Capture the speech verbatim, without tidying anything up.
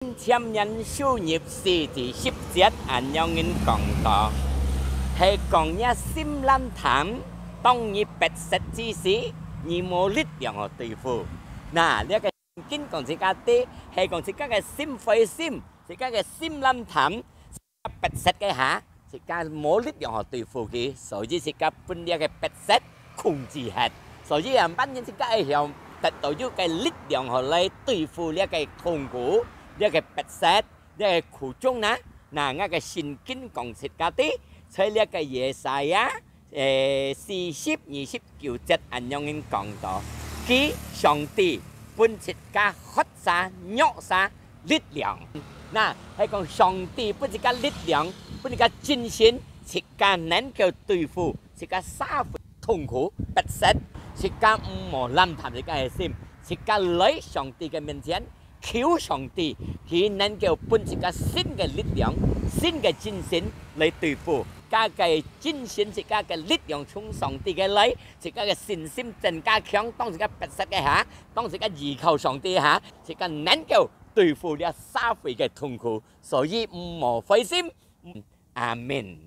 箴言書二十四第十節恁樣形講到，係講若心冷淡，當你迫切之時，你無力量好對付。那，這个聖經講自家知，係講自家个心灰心，自家个心冷淡，自家迫切个下，自家無力量好對付佢，所以自家分這个迫切控制忒。所以啊，萬一自家會曉得到有个力量好來對付這个痛苦、這个迫切、這个苦衷呢，那，𠊎个聖經講自家知，在這个Yesaya，誒，四十二十九節恁樣形講到，佢，上帝分自家渴煞、弱煞力量。那，係講上帝分自家力量，分自家精神，自家能夠對付自家社會痛苦、迫切，自家毋好冷淡自家个心，自家來上帝个面前，求上帝，佢能夠分自家新个力量、新个精神來對付。自家个精神、自家个力量從上帝个來，自家个信心增加強，當自家迫切个下，當自家依靠上帝个下，自家能夠對付這社會个痛苦。所以毋好灰心。阿門。